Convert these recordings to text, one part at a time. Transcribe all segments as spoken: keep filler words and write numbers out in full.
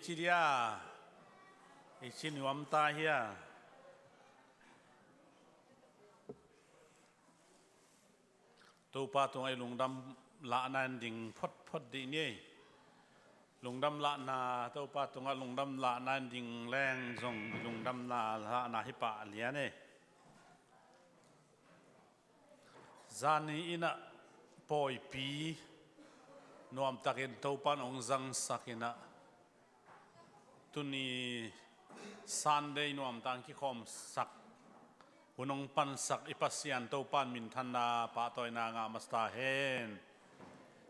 ci dia, i ci nuam ta hia. Topa tungah i lungdam lahna in ding photphot dih ni. Lungdam lahna, Topa tungah lungdam lahna in ding leng zong i lungdamna lahna hi pah lian e. Zani in ah pawipi nuamtakin Topan hong zangsak in ah, tuni Sunday nuamtak kikhawmsak, hun hong pansak i Pasian Topan minthanna pahtawina ngah masa ta hen.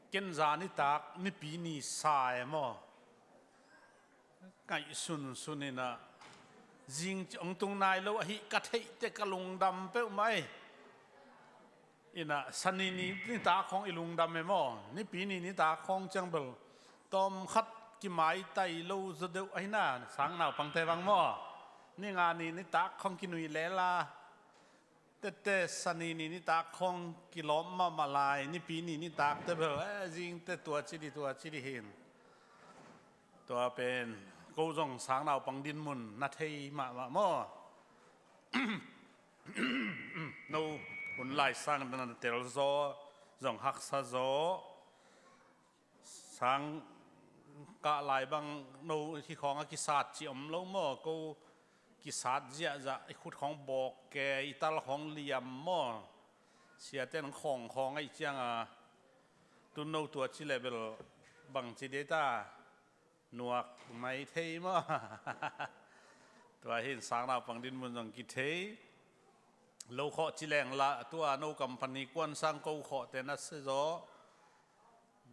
Ken zani tak Nipi ni sa e maw, ngaihsunsun in ah, zing hong tung nai lo ahi ka theih teh ka lungdam peuhmah e. In ah Sani ni nitak khawng i lungdam e maw, Nipi ni nitak khawng ciang bel tawmkhat kimaitai lo zaw deuh ahi na, sang naupangte bang maw. Ni nga ni nitak khawng kinui lela, tete Sani ni nitak khawng kilawm mahmah lai, Nipi ni nitak te bel, eh, zing teh tua ci dih, tua ci dih hi. Tua pen ko zong sang naupang dinmun na thei mahmah maw. No hun lai sang na tel zaw, zong haksa zaw. Sang kah lai bang no hi khawng a kisat ci om lo maw, ko kisat ziahziah, i khut khawng bawk ke, i tal khawng liam maw. Siate nang khawng khawng ahi cianga, tun no tua ci leh bel bang ci dih ta, nuak mai thei maw. Tua hi in sang naupang dinmun zong kithei lo khawh ci leng lah, tua no company kuan sang ko khawhte na se zaw.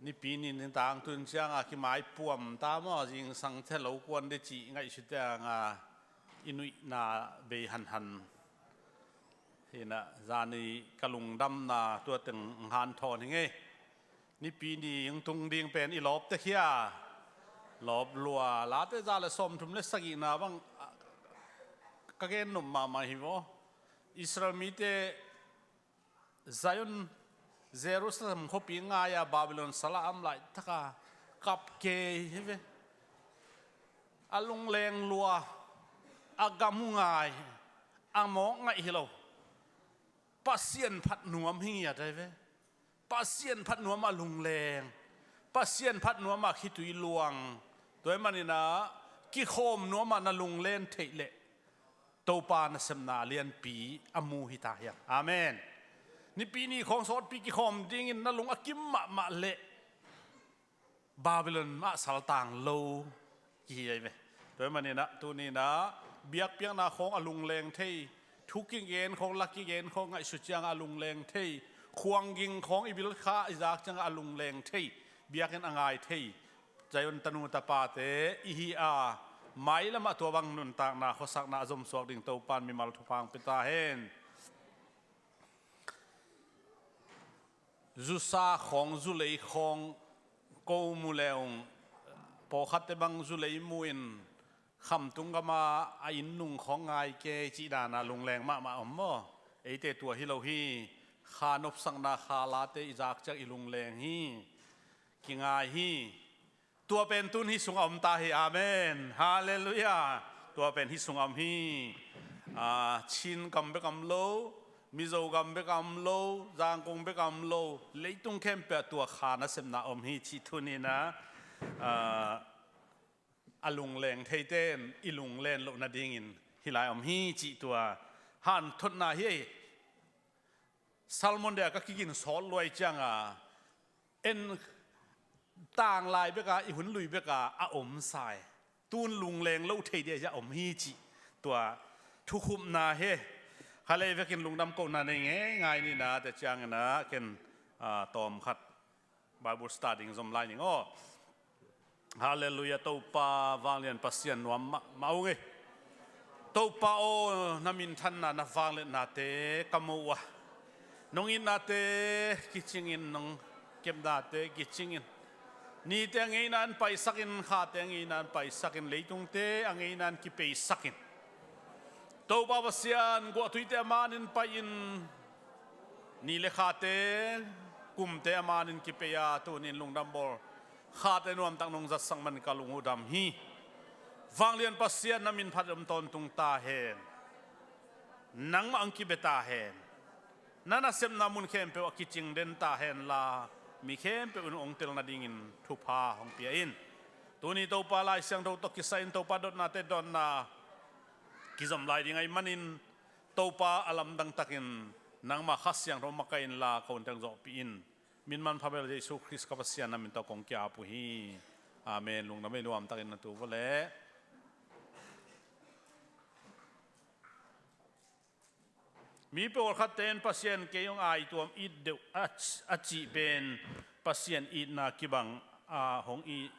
Nipi ni nitak tun cianga kimai puam ta maw, zingsang the lo kuan dih cih ngaihsut cianga i nuihna bei hanhan. Hi in ah zani ka lungdamna tua teng hanthawn hi ngei. Nipi ni hong tung ding pen i lawp teh hia. Lawp lua, Late za le sawmthum le sagihna bang, ah, ka gen nop mahmah hi vaw. Israel mite Zion, Jerusalem khuapi ngai-a Babylon sal a om laitaka kap kei hi ve. A lungleng lua, a gam uh ngai, a mawk ngaih hi lo. Pasian phat nuam hi ngiat ahi ve. Pasian phat nuam a lungleng, Pasian phat nuam a khitui luang. Tua ahih manin ah kikhawm nuam a na lunglen theih leh Topa nasepna a lianpi a mu hi ta hiam. Amen. Nipi ni khawng sawtpi kikhawm dingin na lung a kim mahmah leh Babylon mah saltang lo kihi ahi ve. Tua ahih manin ah tuni in ah biakpiakna khawng a lungleng thei, thu kigen khawng, la kigen khawng ngaihsut ciangah a lungleng thei, khuangging khawng i bil kha i zak ciangah a lungleng thei, biakinn a ngai thei Zion tanu tapate i hi a, mailamah tua bang nuntakna khuasakna a zomsuak ding Topan mimal thupha hong pia ta hen. Zusa khawng, zulei khawng ko mu le ung, pawlkhatte bang zulei mu in khamtung gama a inn nung khawng ngai kei cih dana lungleng mahmah om maw? Eite tua hi lo hi. Kha nopsakna, kha late i zak ciang i lungleng hi. Kingai hi. Tua pen tun hih sungah om ta hi. Amen. Halleluiah. Tua pen hih sungah om hi. Ah, Chin gam bek om lo, Mizo gam bek om lo, Zangkong bek om lo, leitung khempeuh ah tua kha nasepna om hi cih tuni in ah, ah, a lungleng theite in i lunglen loh nadingin hih lai om hi cih tua hanthotna hi. Salmon dia ka kigin sawt luai cianga en tanglai beka, i hun lui beka a om sa e. Tun lungleng lo thei dia a om hi cih tua thukhupna hi. Khalei vekin lungdam kohna nei ngeingai ni na, tua ciangin ah ken, ah, tawmkhat Bible study zom lai ning aw. Halleluiah, Topa vanglian Pasian nuam mahmah ung e. Topa aw, na minthanna, na vangliatnate ka mu uh a, nong itnate kicingin, nong kepnate kicingin, nite a ngeina in paisakin, khate a ngeina in paisakin, leitungte a ngeina in kipeisakin. Topa Pasian, guahtuite a manin pai-in, ni le khate, kumte a manin kipei a, tunin lungdam bawl khate nuamtak nong zatsak man ka lung uh dam hi. Vanglian Pasian, na min phat om tawntung ta hen. Nangmah hong kibia ta hen. Na nasepna mun khempeuh ah kicing den ta henla, mi khempeuh in hong tel nadingin thupha hong pia in. Tuni Topa Lai Siangtho tawh kisai-in Topa dotnate dawnna kizom lai ding ahih manin, Topa, a lamdang takin nangmah Kha Siangtho makaih inla, ka hun teng zawhpih in. Min manpha bel Jesu Khrist ka Pasian na min tawh kong ki-ap uh hi. Amen. Lungdam ei, nuamtakin na tu vua leh. Mi pawlkhatte in Pasian kei hong aituam it deuh a, a cih pen Pasian itna kibang a hong it,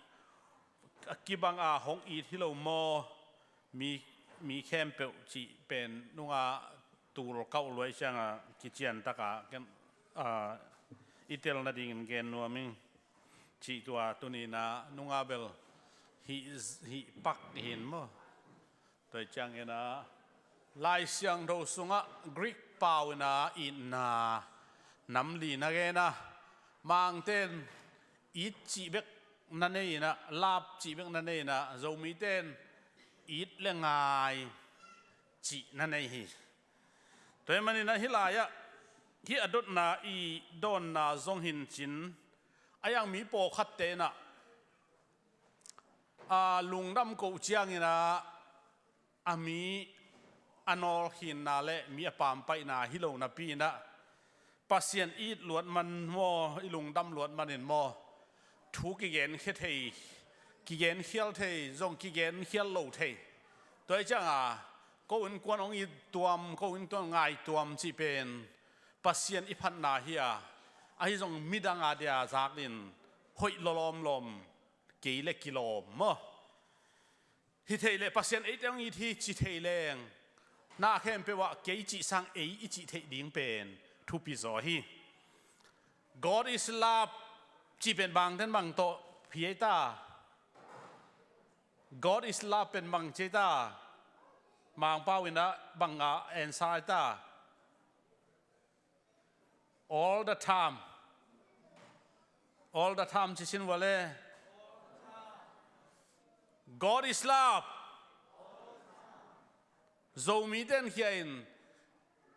a kibang a hong it hi lo maw? Mi, mi khempeuh cih pen nungah tul kauh luai ciangah kician takah ken, a, i tel nadingin gen nuam ing. Cih tua tuni-in ah nungah bel hih, hih pak hi in maw? Tua ciangin ah Lai Siangtho sungah Greek pau in ah itna nam li na gen a, Mangte in it cih bek na nei in ah, love cih bek na nei in ah, Zomite in it le ngai cih na nei hi. Tua ahih manin ah hih lai-ah hih a dotna i dawnna zong hi in cin, a iang mi pawlkhatte in ah, a, lungdam koh ciangin ah a mi a nawlkhinna le mi a pampaihna hi lo napi-in ah, Pasian it luat man maw, i lungdam luat manin maw, thu kigenkhia thei, kigenkhial thei, zong kigenkhial lo thei. Tua ahih ciangah ko innkuan hong it tuam, ko innkuan ngai tuam cih pen Pasian i phatna hi a, ahi zong midang a dia zak in hoih lawlawm lawm, kei le kilawm maw? Hi thei leh Pasian eite hong it hi ci thei leng, na khempeuh ah kei cih sang ei i cih theih ding pen thupi zaw hi. God is love cih pen Mangte in bang tawh phi ei ta? God is love pen bang ci ei ta? Mangpau in ah bang a answer ei ta? All the time. All the time ci sin vua le. God is love. Zomite in khia in,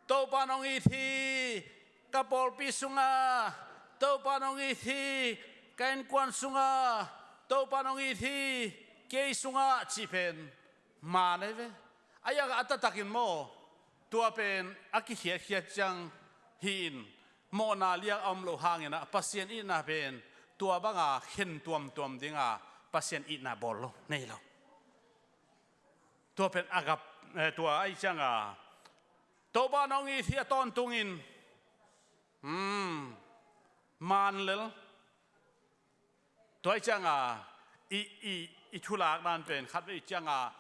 Topa in hong it hi, ka pawlpi sungah. Topa in hong it hi, ka innkuan sungah. Topa in hong it hi, kei sungah cih pen man ahi ve. A iang a taktakin maw, tua pen a kikhiatkhiat ciang hi in, mawhna liak a om loh hangin ah Pasian itna pen tua banga khen tuamtuam dinga Pasian itna bawl lo, nei lo. Tua pen a gap, eh, tua ahih ciangah Topa in hong it hi a tawntungin, hmm, man lel. Tua ahih ciangah i, i, i thulak dan pen khat vei ciangah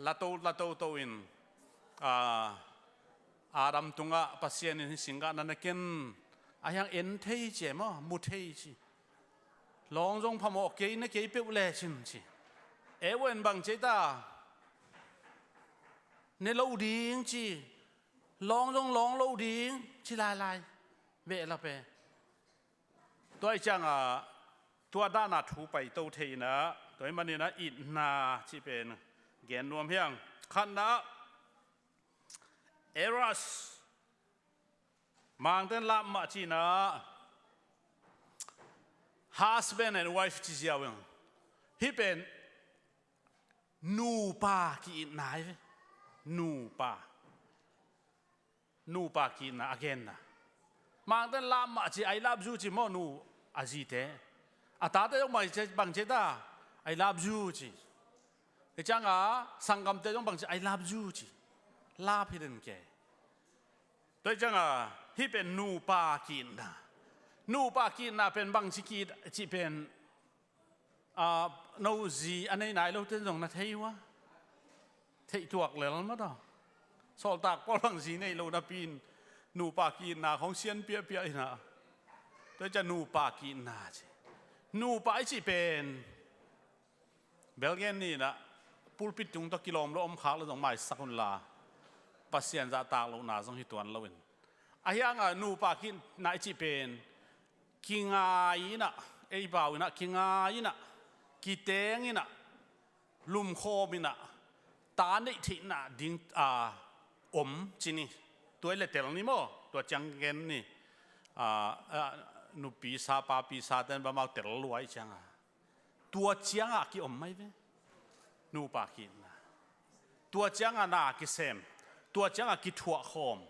lato, lato to in, a, Adam tungah Pasian in hih singgah na ne ken, a hiang en thei ci e maw, mu thei ci. Lawng zong phamawh kei, ne kei peuh le cin ci. Eva in bang ci ei ta? Ne lo ding ci. Lawng zong lawng lo ding ci lailai. Ve la pe. Tua ahih ciangah tua dana thu paito thei in ah, tua ahih manin ah itna cih pen gen nuam hi ing. Khatna, eros. Mangte in love mah ci in ah, husband and wife ci ziau ing. Hih pen nupa ki-itna hi ve. Nupa. Nupa ki-itna a genna. Mangte in love mah ci, I love you ci maw, nu a zite. A tate zong bang ci, bang ci ta? I love you ci. Hih ciangah sanggamte zong bang ci, I love you ci. Love hi den kei. Tua hih ciangah hih pen nupa ki-itna. Nupa ki-itna pen bang ci ki-it cih pen, a, no zi a nei nai lote in zong na thei uh a. Theih tuak lel mah tawh. Sawltak Paul bang zi nei lo napi-in nupa ki-itna khong sian piahpiah hi na. Tua hih ciang nupa ki-itna ci. Nupa i cih pen bel gen ni in ah, pulpit tung tawh kilawm lo om khak lo zong maisak unla, Pasian zahtak lohna zong hi tuan lo in. A hiangah nupa ki-itna i cih pen kingai in ah, ei pau in ah kingai in ah, kiteng in ah, lumkhawm in ah ta neih theihna ding a om ci ni. Tua i le tel ni maw, tua ciang gen ni. A, a, nupi sa papi sa ten bamau tel luai cianga tua cianga ki-om mai ve. Nupa ki-itna, tua cianga na kisem, tua cianga kithuahkhawm,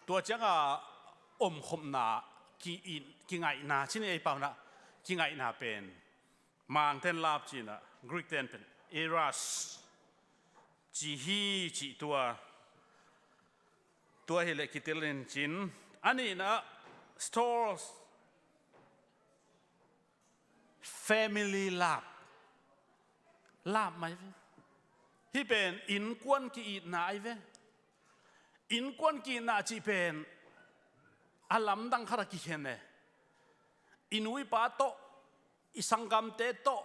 tua cianga omkhopna ki-it, kingaihna ci ni ei pauna. Kingaihna pen Mangten lap cina, Greek ten pen eros ci hi cih tua. Tua hi le kitel in cin, a nihna stores, family lap, lap mai ve. Hi pen innkuan ki-itna ai ve. Innkuan ki-itna cih pen a lamdang khat a kikhen e. I nu i pa tawh, i sanggamte tawh,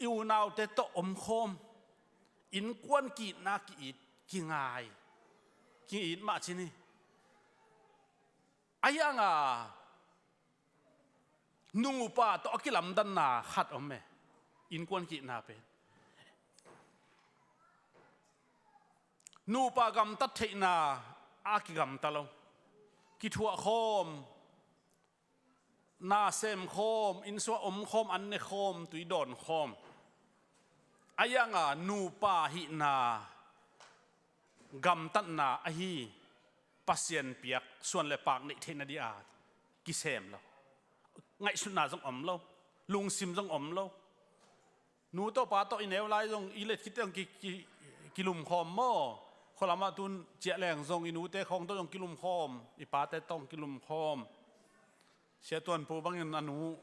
i unaute tawh omkhawm. Innkuan ki-itna ki-it, kingai, ki-it mah ci ni. A hianga nung upa tawh a kilamdanna khat om e. Innkuan ki-itna pen nupa gamtat theihna a kigamta lo. Kithuahkhawm, na semkhawm, innsuah omkhawm, an nekhawm, tui dawnkhawm. A hianga nupa hihna gamtatna ahi Pasian piak suan le pak neih theihna dia kisem lo. Ngaihsutna zong om lo, lungsim zong om lo. Nu tawh pa tawh i neu lai zong i let khit teng ki, ki, kilumkhawm maw? Khualamah tun ciah leng zong i nute khawng tawh zong kilumkhawm, i pate tawh kilumkhawm. Sia Tuanpu bangin a nu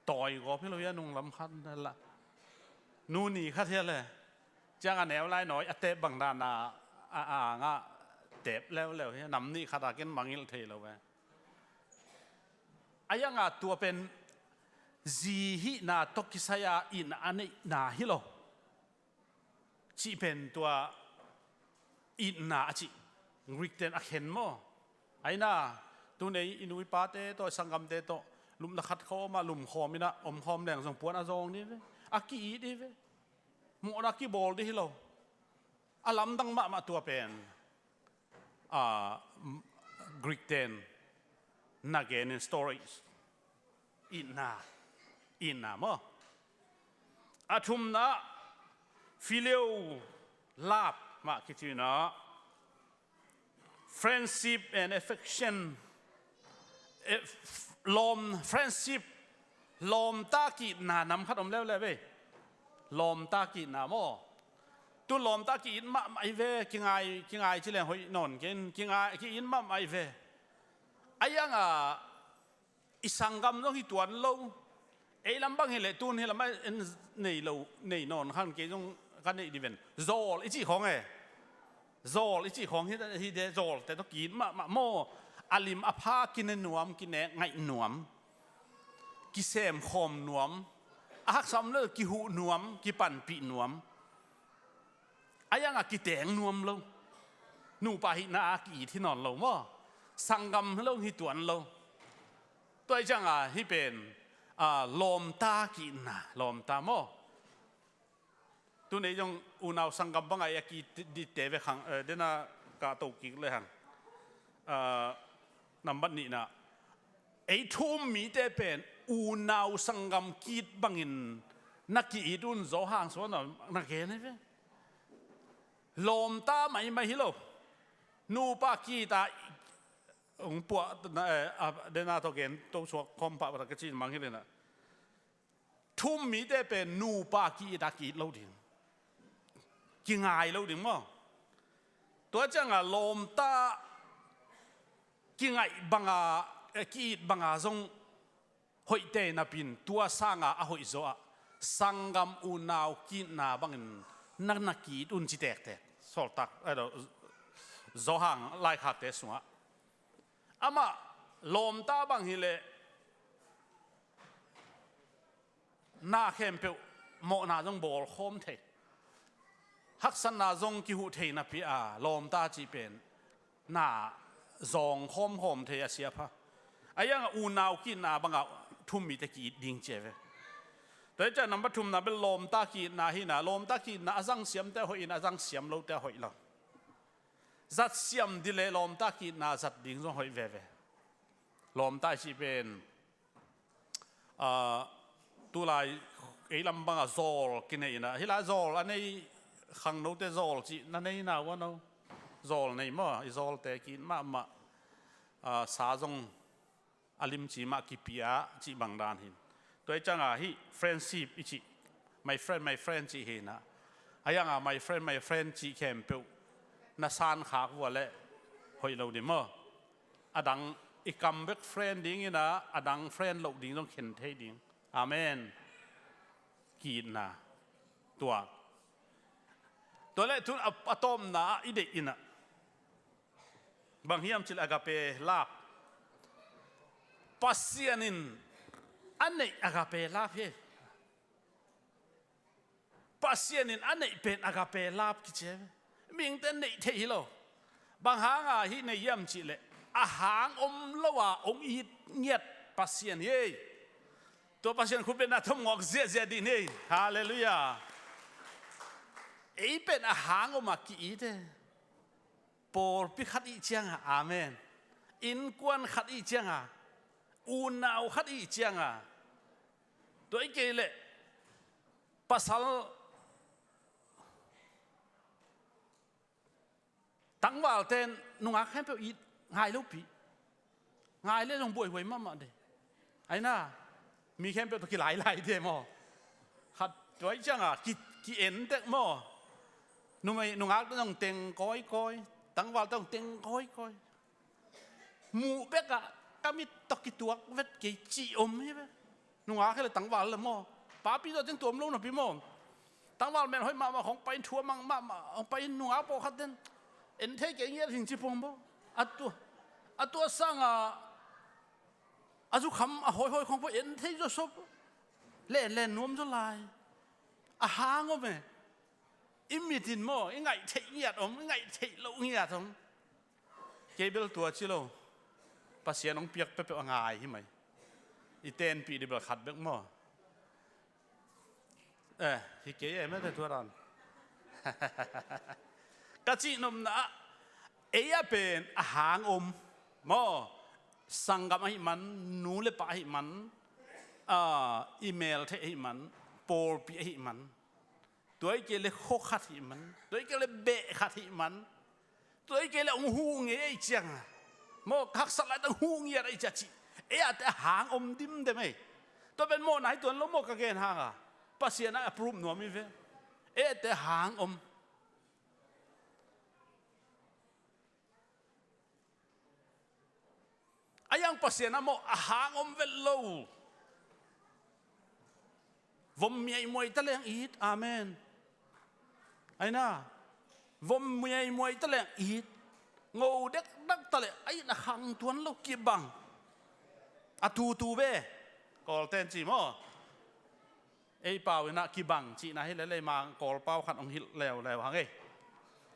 tawi gawp hi lo hi a, nung lam khat la. Nu ni khat hi a le. Ciang a neu lai nawi a tep bang dan a, a, a angah tep leuleu hi a, nam nih khat a ken mangilh thei lo ve. A hianga tua pen zi hihna tawh kisai-a itna a neihna hi lo. Cih pen tua itna a cih Greek ten a khen maw? Aina, tun ei i nu i pate tawh, i sanggamte tawh lupna khat khawm a lumkhawm in a omkhawm leng zong puan a zawng dih ve. A ki-it dih ve. Mawhna kibawl dih hi lo. A lamdang mahmah tua pen a, Greek ten na genin stories. Itna, itna maw? A thumna, phileo, lap mah kici na, friendship and affection. Eh, f-, lawm, friendship, lawmta ki-itna nam khat om leuleu ve. Lawmta ki-itna maw? Tu lawmta ki-it mahmah hi ve, kingai, kingai ci leng hoih nawn ken, kingai, ki-it mahmah hi ve. A hianga i sanggam zong hi tuan lo. Ei lam bang hi leh tun hi lam a en nei lo, nei nawn khan kei zong ka neih dih ven. Zawl i cih khawng e. Zawl i cih khawng hi, hi de, zawlte tawh ki-it mahmah maw? A lim a pha kine nuam, kinek ngaih nuam, kisemkhawm nuam, a haksa om le kihuh nuam, kipanpih nuam. A hianga kiteng nuam lo. Nupa hihna a ki-it hi nawn lo maw? Sanggam hi lo hi tuan lo. Tua hi cianga hih pen, a, lawmta ki-itna, lawmta maw? Tun ei zong unau sanggam banga i a ki-it dihte ve khang, eh, dena ka to kik le hang. Ah, nambat nihna, ei thu um mite pen unau sanggam ki-it bangin na ki-it un, Zawhang suan na gen hi ve. Lawmta maimai hi lo. Nupa ki-it a hong puah na, eh, a, dena tawh gen to suak khawm pah ka ci mang hi lena. Thu um mite pen nupa ki-it a ki-it lo ding, kingai lo ding maw? Tua cianga lawmta kingaih banga, eh, ki-it banga zong hoihte napi-in tua sanga a hoihzaw ah sanggam unau ki-itna bangin na, na ki-it un ci tektek. Sawltak, eh, Zawhang laikhakte sungah amah lawmta bang hi leh na khempeuh mawhna zong bawlkhawm thei, haksatna zong kihuh thei napi a lawmta cih pen na zawng khawmkhawm thei a sia pha. A hianga unau ki-itna banga thu um mite ki-it ding ci a ve. Tua hi ciang number thumna bel lawmta ki-itna hi na, lawmta ki-itna a zang siamte a hoih in a zang siam lote a hoih lo. Zat siam dih leh lawmta ki-itna zat ding zong hoih veve. Lawmta i cih pen, ah, tulai ei lam bangah zawl kinei ina, hih lai zawl a nei khangnote zawl cih na nei na ua no. Zawl nei maw, i zawlte ki-it mahmah, ah, sa zong a limci mah kipia cih bang dan hin. Tua hi cianga hih friendship i cih, my friend, my friend cih hi na. A hi cianga my friend, my friend cih khempeuh na sankhak vua leh hoih lo ding maw. A dang i kam bek friend ding ina, a dang friend loh ding zong khen thei ding. Amen. Ki-itna tuak. Tua leh tun a, a tawpna ah i deih ina, bang hiam cih leh agape love. Pasian in a neih agape love hi. Pasian in a neih pen agape love kici hi. Mihingte neih theih hi lo. Bang hanga hih nei hiam cih leh a hang om lo a hong it ngiat Pasian hi. Tua Pasian khut bengna tawh ngawk ziahziah dih ni. Halleluiah. Ei pen a hang om a ki-it e. Pawlpi khat i hih cianga, amen. Innkuan khat i hih cianga, unau khat i hih cianga, tua hi kei leh pasal tangvalte in nungak khempeuh it ngai lopi. Ngai leh zong buaihuai mahmah de. Aina, mi khempeuh tawh kilailai de maw. Khat tua hi cianga ki, ki-en tek maw. Numei, nungakte zong teng kawikawi, tangvalte zong teng kawikawi. Muh bekah ka mit tawh kituak vet kei cih om hi ve. Nungak hi leh tangval leh maw. Papi tawh teng tuam lo napi maw. Tangval men hoih mahmah khong pai in, thu a mang mahmah khong pai in, nungak pawlkhat ten en thei kei ngiat hing ci pong maw. A tua, a tua sanga a zukham a hawihawi khong pawh en thei zaw sop. Lenlen nuam zaw lai. A hang om e. I mit in maw, i ngaih theih ngiat om, i ngaih theih loh ngiat om. Kei bel tua ci lo. Pasian hong piak peuhpeuh a ngai hi mai. I tenpih dih bel khat bek maw. Eh, hi kei e mete tua dan. Ka cihnopna ah, ei a pen a hang om maw. Sanggam ahih man, nu le pa ahih man, ah, i mel theih ahih man, pawlpi ahih man. Tua hi kei leh khua khat hih man, tua hi kei leh beh khat hih man, tua hi kei leh hong huh ngei ahih cianga, maw, ka haksat laitak hong huh ngiat ahih ciang cih, ei a teh a hang om dimdem ei. Tua pen mawhna hi tuan lo maw, ka gen hanga. Pasian a approve nuam hi ve. Ei a teh a hang om. A hi ciang Pasian a maw a hang om vet lo. Vom miaimuai ta leng it. Amen. Aina. Vom miaimuai ta leng it. Ngo dekdak ta leh a itna khang tuan lo, kibang. A tutu be. Kawlten ci maw. Ei pau inah kibang cihna hi leh leimang Kawl pau khat hong hilh leuleu hang ei.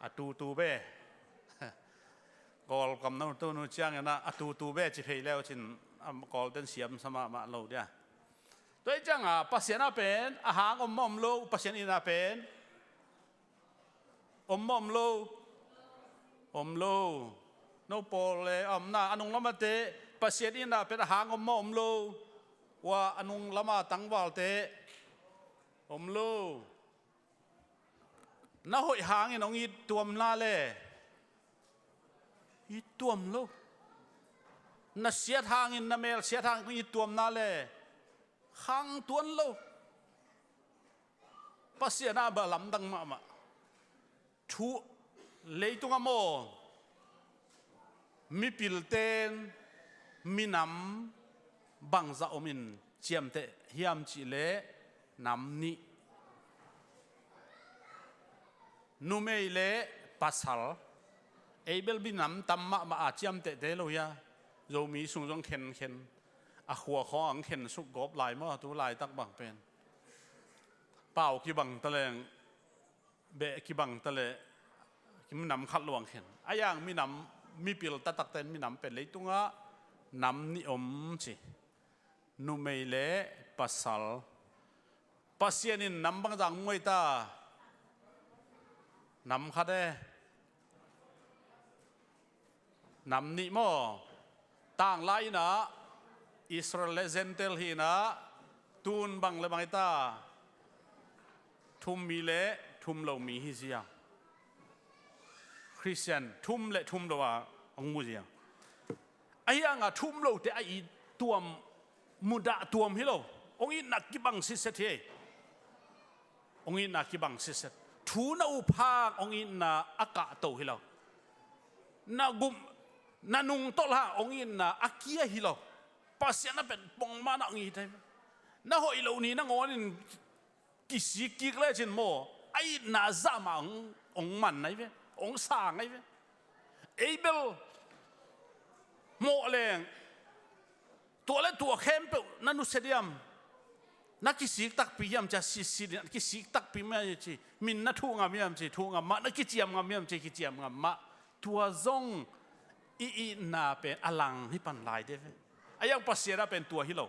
A tutu be. Kawl kamno tunu ciang inah a tutu be ci phei leu cin, a Kawlten siamsa mahmah lo dia. Tua hi cianga Pasian a pen a hang om mah om lo, Pasian itna pen om mah om lo? Om lo. No pawl le a omna a nung lama te Pasian itna pen a hang om mah om lo? Ua a nung lama tangvalte om lo. Na hoih hangin hong it tuamna le it tuam lo. Na siat hangin, na mel siat hangin hong it tuamna le khang tuan lo. Pasian a bah lamdang mahmah. Thu leitungah maw, mipilten minam bangzah omin ciamteh hiam cihleh nam nih. Numei le pasal. Ei bel minam tam mahmah a ciamtehte lo hia. Zomi sung zong khenkhen a khua khawng ang khensuk gawp lai maw, tu laitak bang pen. Pau kibang ta leng, beh kibang ta leh, minam khat luang khen. A hi ciang minam, mipil taktakte in minam pen leitungah nam nih om ci. Numei le pasal. Pasian in nam bangzah hong muai ta? Nam khat e. Nam nih maw? Tanglai in ah Israel le Gentile hi in ah, tun bang le bang hi ta? Thummi le thumlomi hi zia. Khristian thum le thumlo a hong mu zia. Ahi hangah thumlote a it tuam, mudah tuam hi lo. Hong itna kibang sitset hi. Hong itna kibang sitset. Thu na up hang hong itna a kahto hi lo. Na gum, na nungtolh hang hong itna a kia hi lo. Pasian a pen pongmana hong it hi. Na hoih lo ni nangawnin kisik kik lecin maw, a itna zah mah hong, hong man ahi ve, hong sang ahi ve. Ei bel mawh leng, tua le tua khempeuh na nusia diam? Na kisik takpi hiam ci a, sitsit in kisik takpi mah hi ci. Min na thuh ngam hiam ci, thuh ngam mah. Na kiciam ngam hiam ci, kiciam ngam mah. Tua zong i itna pen a lang hi pan lai de ve. A iang Pasian ah pen tua hi lo.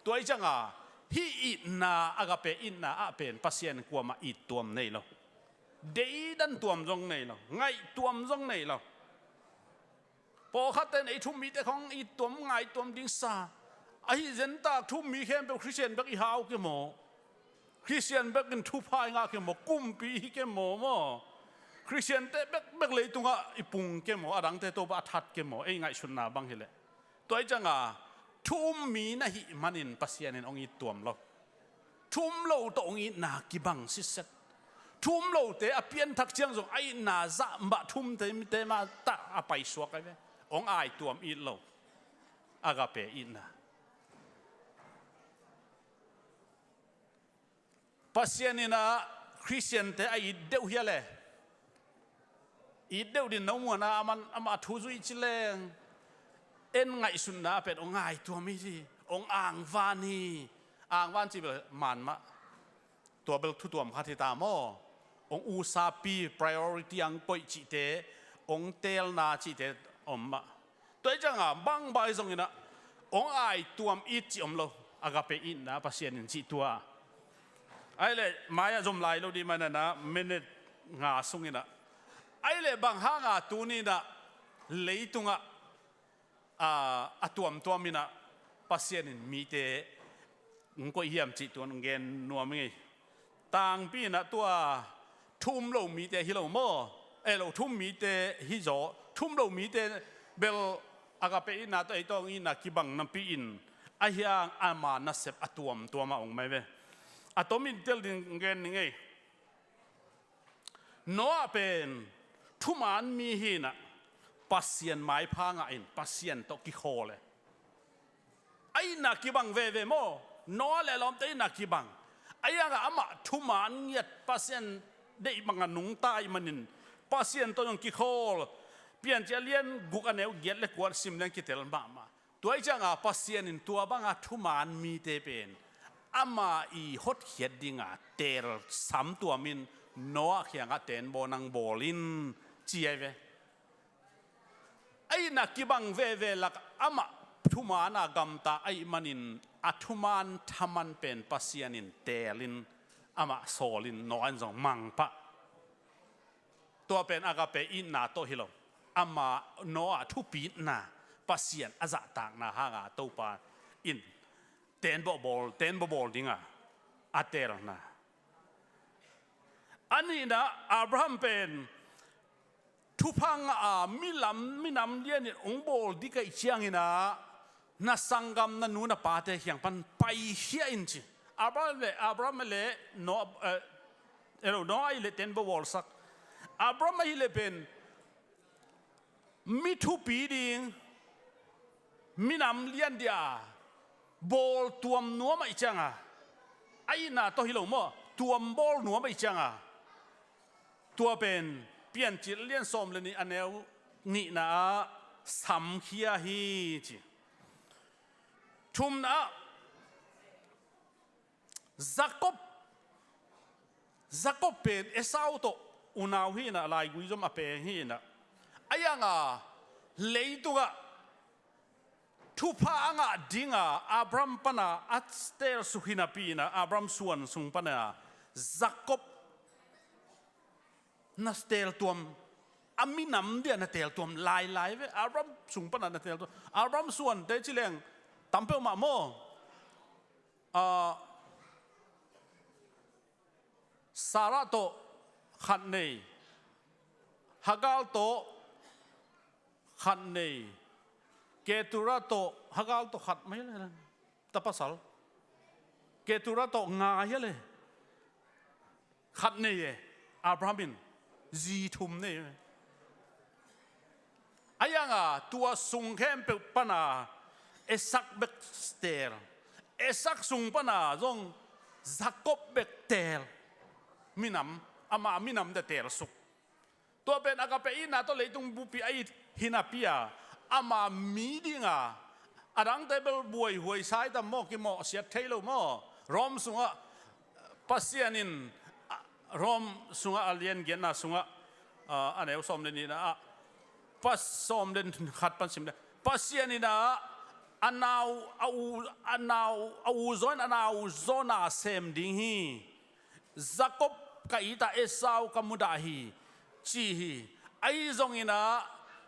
Tua i cianga hih itna, agape itna ah pen Pasian kuamah it tuam nei lo. Deidan tuam zong nei lo, ngaih tuam zong nei lo. Pawlkhatte in ei thummite khong it tuam, ngai tuam ding sa. Ahi zentak thummi khempeuh Khristian bek i hau ke maw? Khristian bek in thupha i ngah ke maw? Kumpi hi ke maw maw? Khristiante bekbek leitungah i pung ke maw? Adangte tawh bang a that ke maw? Ei ngaihsutna bang hileh. Tua i cianga thu um mi na hih manin Pasian in hong it tuam lo. Thu um lo tawh hong itna kibang sitset. Thu um lote a pianthak ciang zong a itna zah mah, thu umte mite mah tawh a paisuak ahi ve. Hong ai tuam it lo. Agape itna. Pasian in ah Khristiante a it deuh hia le? It deuh din no muanah amah thu zui ci leng, en ngaihsutna pen hong ai tuam hi, hong angvan hi. Angvan cih bel man mah. Tua bel thu tuam khat hi ta maw? Hong usapi, priority hong koih cihte, hong teelna cihte om mah. Tua i cianga bangbang hi zongin ah hong ai tuam it cih om lo. Agape itna Pasian in cih tua. Ahih leh mai-ah zom lai lo ding manin ah minute nga sungin ah. Ahih leh bang hanga tuni in ah leitungah, a, a tuamtuam in ah Pasian in mite hong koih hiam cih tuan hong gen nuam ing ei. Tangpi in ah tua thu um lo mite hi lo maw? Eh, lo thu um mite hi zaw. Thu um lo mite bel agape itna tawh ei tawh hong itna kibang napi in, ahi hang ama nasep a tuamtuam ah hong mai ve. A tomin tel ding hong gen ning ei. Noah pen thuman mi hi in ah Pasian maipha ngah in Pasian tawh kikhawl e. A itna kibang veve maw? Noah le a lawmte itna kibang. Ahi hangah amah thuman ngiat, Pasian deih bangah nungta ahih manin Pasian tawh zong kikhawl. Piancil a lian guk a neu giat le kuat sim leng kitel mahmah. Tua i cianga Pasian in tua banga thuman mite pen ama i hotkhiat dinga teel sam tuamin Noah kiangah tenbaw nang bawl in ci ahi ve. A itna kibang veve lak amah thuman a gamta ahih manin a thuman thaman pen Pasian in teelin amah sawlin Noah in zong mangpah. Tua pen agape itna tawh hi lo. Ama Noah thupitna, Pasian a zahtakna hanga Topa in tenbaw bawl, tenbaw bawl dinga a teelna. A nihna Abraham pen thupha ngah a milam, minam lianin hong bawl ding ahih ciangin ah na sanggam, na nu na pate kiang pan paikhia in ci. Abraham le, Abraham le Noah, eh, elo, Noah ahih leh tenbaw bawlsak. Abraham ahih leh pen mi thupi ding, minam lian dia bawl tuam nuam ahih cianga, a itna tawh hi lo maw, tuam bawl nuam ahih cianga, tua pen Piancil lian sawm le nih a neu nihna ah samkhia hi ci. Thumna ah Jakob, Jakob pen Esau tawh unau hi in ah, laigui zom a peng hi in ah, a ianga leitungah Thupha a ngah dinga Abraham pana a teelsuk hi napi inah Abraham suan sung pana Jakob na teeltuam, a minam dia na teeltuam lailai ve. Abraham sung pana na teeltuam, Abraham suante ci leng tam peuhmah maw? Ah, Sarah tawh khat nei, Hagar tawh khat nei, Ketura tawh, Hagar tawh khat mai le, ta pasal, Ketura tawh nga hi a le, khat nei e. Abraham in zi thum nei e. A yanga tua sung khempeuh pana Isak bek teel, Isak sung pana zong Jakob bek teel, minam, ama minam te teelsuk. Tua pen agape itna tawh leitung bupi a it hi napi a, ama mi dinga, a dangte bel buaihuai saitam maw, kimawhsiat thei lo maw? Rom sungah Pasian in, a, Rom sungah a lian giatna sungah, a, a neu sawm le nihna ah, pas sawm le khat pan sim le, Pasian in a, a nau, a u, a nau, a u zaw in a nau zaw na sem ding hi. Jakob ka it a, Esau ka mudah hi, ci hi. Ahi zongin a,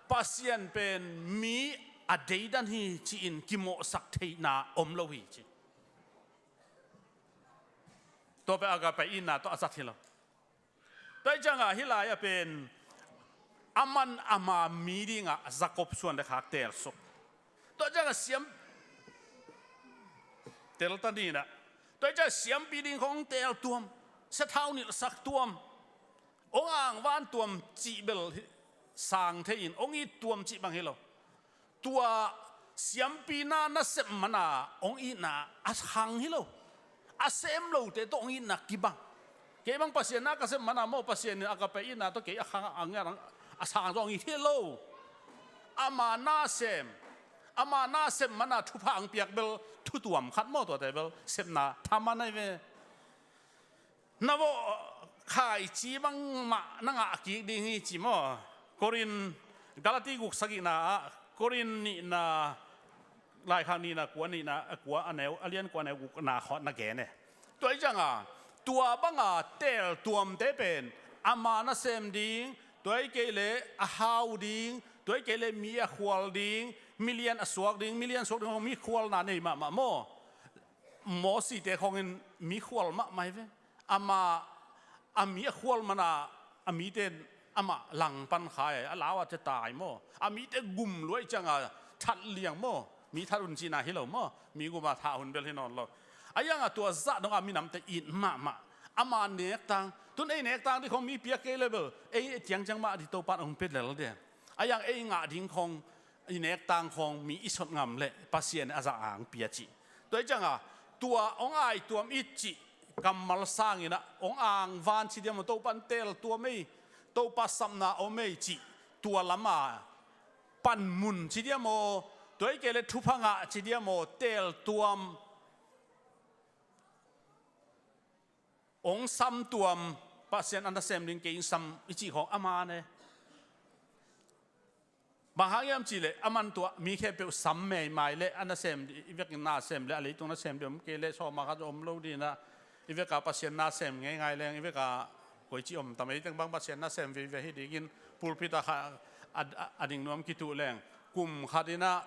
Pasian pen mi a deidan hi ci-in kimawhsak theihna om lo hi ci. Tua pen agape itna tawh a zat hi lo. Tua hi cianga hih lai-ah pen aman ama mi dingah Jakob suan le khak teelsuk. Tua cianga siam telta nina. Tua cianga siampi ding khong teeltuam, siathau nilhsak tuam, hong angvan tuam cih bel hi, sang thei-in hong it tuam cih bang hi lo. Tua siampi na nasep mana hong itna a khang hi lo. A sem lote tawh hong itna kibang. Kei bang Pasian na ka sep mana maw, Pasian in agape itna tawh kei a khang a ngiat a sang tawh hong it hi lo. Ama na sem, ama na sep mana thupha hong piak bel thutuam khat maw, tuate bel sepna thaman ahi ve. Na vawh khaici bangmah na ngah kik ding hi ci maw? Korin, Galati guk sagihna ah, Korin nihna, laikhak nihna kua, nihna a kua, a neu, a lian kua, a neu gukna khawh na gen e. Tua hi cianga tua banga teeltuamte pen ama nasem ding, tua hi kei leh a hau ding, tua hi kei leh mi a khual ding, milian a suak ding, milian suak ding, mi khualna nei mahmah maw? Mosite khongin mi khual mahmah hi ve. Amah a mi a khual mana a mite amah langpan khai a, a lau a te tai maw? A mite gum luai cianga that liang maw? Mi that un cihna hi lo maw? Mi guma thah hun bel hi nawn lo. A yanga tua zah donga minamte it mahmah. Ama nektang, tun ei nektang dih khong mi piak kei le bel ei ciangciang mah dih Topan hong pia lel dia. A yang ei ngah ding khong, i nektang khong mi i sot ngam leh Pasian a zah ang pia cih. Tua hi cianga tua hong aituam it cih kammal sanginah hong angvan ci diam maw, Topan teeltuam ei, Topa sapna om ei cih, tua lama panmun ci diam maw, tua hi kei leh thupha ngah ci diam maw, teeltuam, hong samtuam, Pasian a nasem ding kei in sam i cih khong a man e. Bang hang hiam cihleh aman tua mi khempeuh sam meimai leh a nasem, i vekin nasem leh a leitung nasem dih om kei leh sawma khat om lo dinah, i veka Pasian nasem ngeingai leng, i veka koici om tam, ei teng bang Pasian nasem vive hi dingin pulpit a kha a, a, a ding nuam kituh leng, kum khat inah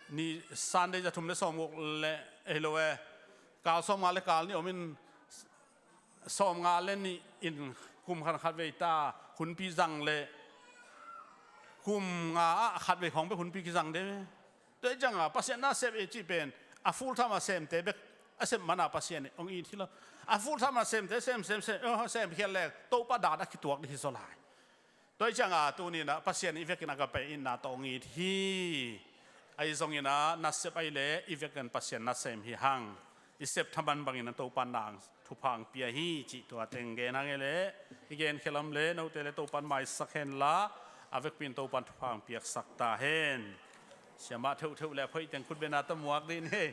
ni Sunday za thum le sawmguk le ei lo e, kal sawmnga le kal nih om in, sawmnga le nih in kum khat khat vei ta hunpi zang le kum nga ah khat vei khawng bek hunpi kizang de. Tua hi cianga Pasian na sem e cih pen a full time a semte bek a sem mana Pasian hong it hi lo. A full time a semte sem sem sem, oh, sem khial leng Topa dan a kituak dih hi zaw lai. Tua hi cianga tuninah Pasian i vekin agape itna tawh hong it hi. Ahi zonginah nasep ahi leh i vekin Pasian nasem hi hang. I sep thaman bangin a Topa nang thupha hong pia hi cih tua teng gen hang e leh, i gen khialam leh note le Topan maisak henla, a vekpin Topan thupha hong piaksak ta hen. Siamah theuhtheuh le a phoih teng khutbena ta muak dih ni.